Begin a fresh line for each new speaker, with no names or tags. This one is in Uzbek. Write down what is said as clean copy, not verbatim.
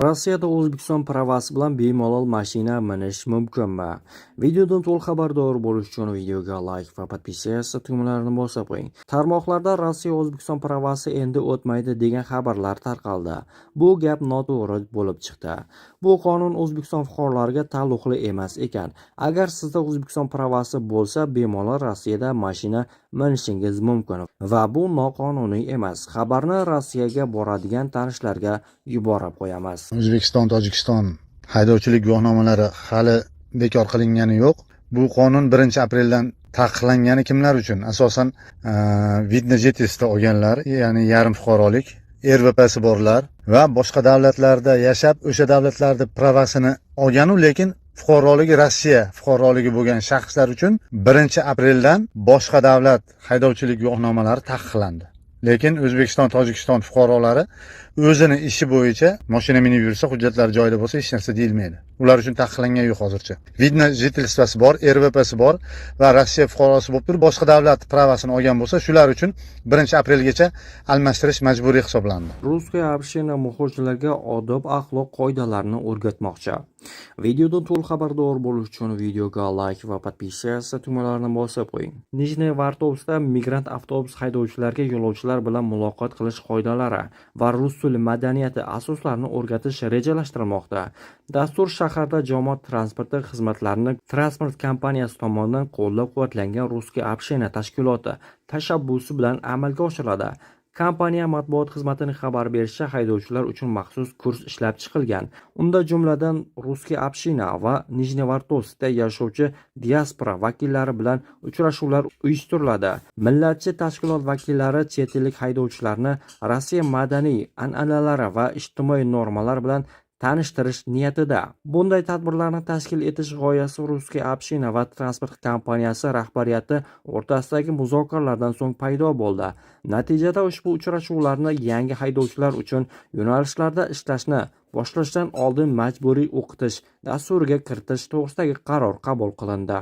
Rossiyada O'zbekiston pravasi bilan bemalol mashina minish mumkinmi? Videodan to'liq xabardor bo'lish uchun videoga like va подписаться tugmalarini bosib qo'ying. Tarmoqlarda Rossiya O'zbekiston pravasi endi o'tmaydi degan xabarlar tarqaldi. Bu gap noto'g'ri bo'lib chiqdi. Bu qonun O'zbekiston fuqarolariga taalluqli emas ekan. Agar sizda O'zbekiston pravasi bo'lsa, bemalol Rossiyada mashina minishingiz mumkin va bu noqonuniy emas. Xabarni Rossiyaga boradigan tanishlarga yuborib qo'yamiz.
O'zbekiston, Tojikiston haydovchilik guvohnomalari hali bekor qilingani yo'q. Bu qonun 1-apreldan taqiqlangani kimlar uchun? Asosan вид на жительство olganlar, ya'ni yarim fuqarolik, РВП si borlar va boshqa davlatlarda yashab, o'sha davlatlarda pravasini olganu, lekin fuqaroligi Rossiya fuqaroligi bo'lgan shaxslar uchun 1-apreldan boshqa davlat haydovchilik guvohnomalari taqiqlandi. Lekin O'zbekiston, Tojikiston fuqarolari o'zini ishi bo'yicha mashina minib yursa, hujjatlari joyida bo'lsa, hech narsa deyilmaydi. Ular uchun taqiqlangan yo'q hozircha. Вид на жительство si bor, РВП si bor va Rossiya fuqarosi bo'lib turib, boshqa davlat pravasini olgan bo'lsa, shular uchun 1-aprelgacha almashtirish majburiy hisoblandi.
Русская община muhojirlarga odob-axloq qoidalarini o'rgatmoqchi. Videodan to'liq xabardor bo'lish uchun videoga like va подписаться tugmalarini bosib qo'ying. Nizhnevartovskda migrant avtobus haydovchilariga yo'lovchilar bilan muloqot qilish qoidalari va rus tili madaniyati asoslarini o'rgatish rejalashtirilmoqda. Dastur shaharda jamoat transporti xizmatlarini transport kompaniyasi tomonidan qo'llab-quvvatlangan Русская община tashkiloti tashabbusi bilan amalga oshiriladi. Kompaniya matbuot xizmatining xabar berishicha, haydovchilar uchun maxsus kurs ishlab chiqilgan. Unda jumladan Русская община va Nizhnevartovskda yashovchi diaspora vakillari bilan uchrashuvlar uyushtiriladi. Millatchi tashkilot vakillari chet ellik haydovchilarni Rossiya madaniy an'analari va ijtimoiy normalar bilan tanishtirish niyatida. Bunday tadbirlarni tashkil etish g'oyasi Русская община va transport kompaniyasi rahbariyati o'rtasidagi muzokaralardan so'ng paydo bo'ldi. Natijada ushbu uchrashuvlarni yangi haydovchilar uchun yo'nalishlarda ishlashni boshlashdan oldin majburiy o'qitish dasturiga kiritish to'g'risidagi qaror qabul qilindi.